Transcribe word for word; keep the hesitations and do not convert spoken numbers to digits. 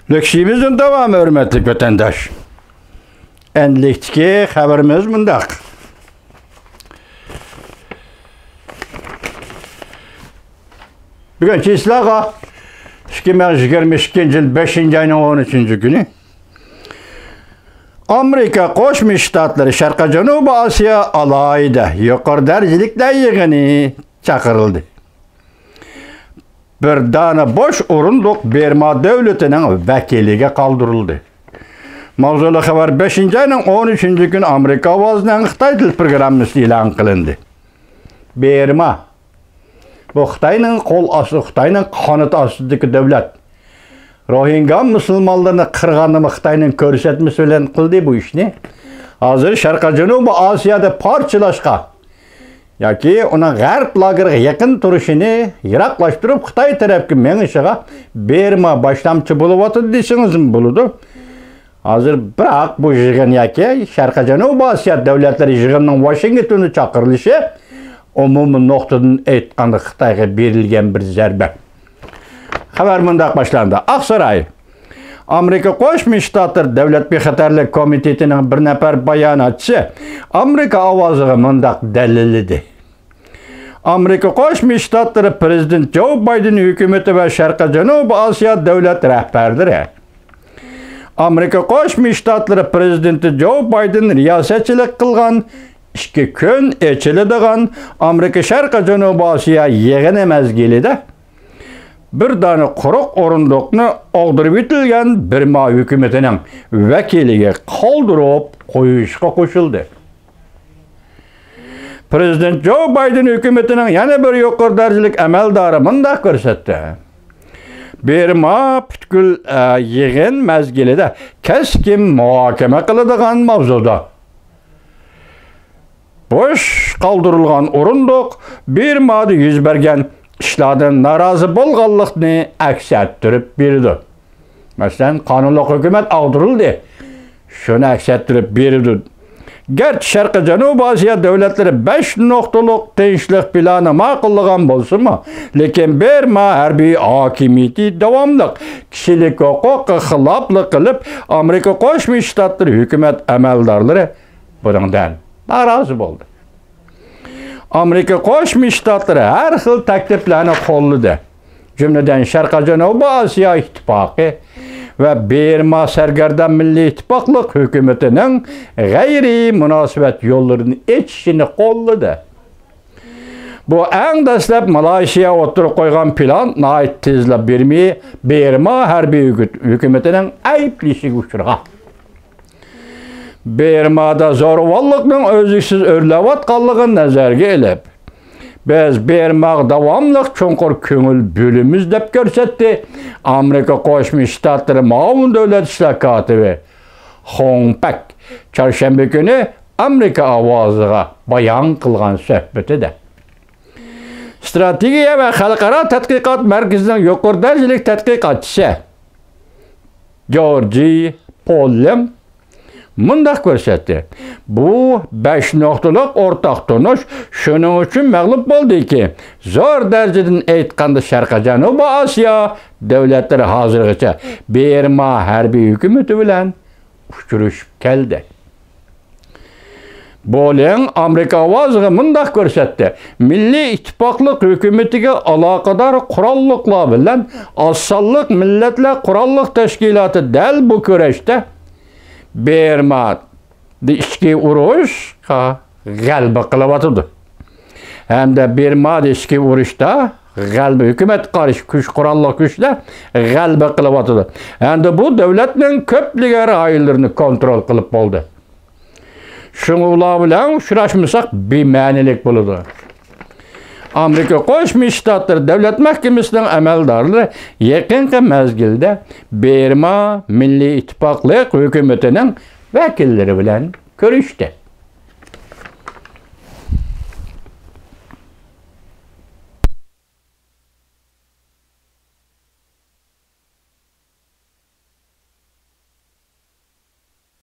لېكسىيىمىزنىڭ داۋامى، ھۆرمەتلىك ۋەتەنداش. ئەنلىكتىكى خەۋىرىمىز مۇنداق. بۈگۈن چىسلاغا ئىككى مىڭ يىگىرمە ئىككىنچى يىل بەشىنچى ئاينىڭ ئون ئۈچىنچى كۈنى ئامېرىكا قوشما شتاتلىرى شەرقىي جەنۇبىي ئاسىيا ئالاھىدە يۇقىرى دەرىجىلىكلەر يىغىنى چاقىرىلدى. بىر دانە بوش ئورۇندۇق بىرما دۆلىتىنىڭ ۋەكىلىگە قالدۇرۇلدى. ماۋزۇلۇق خەۋەر بەشىنچى ئاينىڭ ئون ئۈچىنچى كۈنى ئامېرىكا ئاۋازىنىڭ خىتاي تىل پروگراممىسىدا ئېلان قىلىندى. بىرما. بۇ خىتاينىڭ قول ئاستى، خىتاينىڭ قانىتى ئاستىدىكى دۆلەت. روھىنگا مۇسۇلمانلىرىنى قىرغاننىمۇ خىتاينىڭ كۆرسەتمىسى بىلەن قىلدى بۇ ئىشنى. ھازىر شەرقىي جەنۇبىي ئاسىيادا پارچىلاشقا ياكى ئۇنىڭ غەرب لاگېرىغا يېقىن تۇرۇشىنى يىراقلاشتۇرۇپ، خىتاي تەرەپكە مېڭىشىغا بىرما باشلامچى بولۇۋاتىدۇ دېسىڭىزمۇ بولىدۇ. ھازىر بىراق بۇ يىغىن ياكى شەرقىي جەنۇبىي ئاسىيا دۆلەتلىرى يىغىنىنىڭ ۋاشىنگتوندا چاقىرىلىشى ئومۇمىي نۇقتىدىن ئېيتقاندا خىتايغا بېرىلگەن بىر زەربە. خەۋەر مۇنداق باشلاندى. ئاقساراي. ئامېرىكا قوشما شتاتلىرى دۆلەت بىخەتەرلىك كومىتېتىنىڭ بىر نەپەر باياناتچىسى ئامېرىكا ئاۋازىغا مۇنداق دەلىللىدى. ئامېرىكا قوشما شتاتلىرى پىرېزىدېنت جو بايدېن ھۆكۈمىتى ۋە شەرقىي جەنۇبىي ئاسىيا دۆلەت رەھبەرلىرى ئامېرىكا قوشما شتاتلىرى پىرېزىدېنتى جو بايدېن رىياسەتچىلىك قىلغان ئىككى كۈن ئېچىلىدىغان ئامېرىكا شەرقىي جەنۇبىي ئاسىيا يىغىنى مەزگىلىدە بىر دانە قۇرۇق ئورۇندۇقنى ئاغدۇرۇۋېتىلگەن بىرما ھۆكۈمىتىنىڭ ۋەكىلىگە قالدۇرۇپ قويۇشقا قوشۇلدى. پىرېزىدېنت جو بايدېن ھۆكۈمىتىنىڭ يەنە بىر يۇقىرى دەرىجىلىك ئەمەلدارى مۇنداق كۆرسەتتى. بىرما پۈتكۈل، ئە، يىغىن مەزگىلىدە كەسكىن مۇھاكىمە قىلىدىغان ماۋزۇدا. بوش قالدۇرۇلغان ئورۇندۇق بىرمادا يۈز بەرگەن ئىشلاردىن نارازى بولغانلىقنى ئەكس ئەتتۈرۈپ بېرىدۇ. مەسىلەن، قانۇنلۇق ھۆكۈمەت ئاغدۇرۇلدى. شۇنى ئەكس ئەتتۈرۈپ بېرىدۇ. گەرچە شەرقىي جەنۇبىي ئاسىيا دۆلەتلىرى بەش نۇقتىلىق تىنچلىق پىلانى ماقۇللىغان بولسىمۇ، لېكىن بىرما ھەربىي ھاكىمىيىتى داۋاملىق كىشىلىك ھوقۇققا خىلاپلىق قىلىپ، ئامېرىكا قوشما شتاتلىرى ھۆكۈمەت ئەمەلدارلىرى بۇنىڭدىن نارازى بولدى. ئامېرىكا قوشما شتاتلىرى ھەر خىل تەكلىپلەرنى قوللىدى. جۈملىدىن شەرقىي جەنۇبىي ئاسىيا ئىتتىپاقى ۋە بىرما سەرگەردان مىللىي ئىتتىپاقلىق ھۆكۈمىتىنىڭ غەيرىي مۇناسىۋەت يوللىرىنى ئېچىشىنى قوللىدى. بۇ ئەڭ دەسلەپ مالايشىيا ئوتتۇرىغا قويغان پىلان ناھايىتى تېزلا بىرمى-، بىرما ھەربىي ھۆكۈ-، ھۆكۈمىتىنىڭ ئەيىبلىشىگە ئۇچرىغان. بىرمادا زورىۋاللىقنىڭ ئۈزلۈكسىز ئۆرلەۋاتقانلىقىنى نەزەرگە ئېلىپ، بىز بىرماغا داۋاملىق چوڭقۇر كۆڭۈل بۆلىمىز، دەپ كۆرسەتتى ئامېرىكا قوشما شتاتلىرى مۇئاۋىن دۆلەت ئىشلار كاتىپى خۇڭ پەك چارشەنبە كۈنى ئامېرىكا ئاۋازىغا بايان قىلغان سۆھبىتىدە. ئىستراتېگىيە ۋە خەلقئارا تەتقىقات مەركىزىنىڭ يۇقىرى دەرىجىلىك تەتقىقاتچىسى جورجى پوللىڭ مۇنداق كۆرسەتتى: بۇ بەش نۇقتىلىق ئورتاق تونۇش شۇنىڭ ئۈچۈن مەغلۇپ بولدىكى، زور دەرىجىدىن ئېيتقاندا، شەرقىي جەنۇبىي ئاسىيا دۆلەتلىرى ھازىرغىچە بىرما ھەربىي ھۆكۈمىتى بىلەن ئۇچرىشىپ كەلدى. بولىڭ ئامېرىكا ئاۋازىغا مۇنداق كۆرسەتتى: مىللىي ئىتتىپاقلىق ھۆكۈمىتىگە ئالاقىدار قوراللىقلار بىلەن ئاز سانلىق مىللەتلەر قوراللىق تەشكىلاتى دەل بۇ كۈرەشتە بىرمادا ئىچكى ئۇرۇشقا غەلىبە قىلىۋاتىدۇ. ھەمدە بىرمادا ئىچكى ئۇرۇشتا غەلىبە، ھۆكۈمەتكە قارشى كۈچ، قوراللىق كۈچلەر غەلىبە قىلىۋاتىدۇ. ھەمدە بۇ دۆلەتنىڭ كۆپلىگەن رايونلىرىنى كونترول قىلىپ بولدى. شۇڭا ئۇلار بىلەن ئۇچراشمىساق بىمەنىلىك بولىدۇ. ئامېرىكا قوشما شتاتلىرى دۆلەت مەھكىمىسىنىڭ ئەمەلدارلىرى يېقىنقى مەزگىلدە بىرما مىللىي ئىتتىپاقلىق ھۆكۈمىتىنىڭ ۋەكىللىرى بىلەن كۆرۈشتى.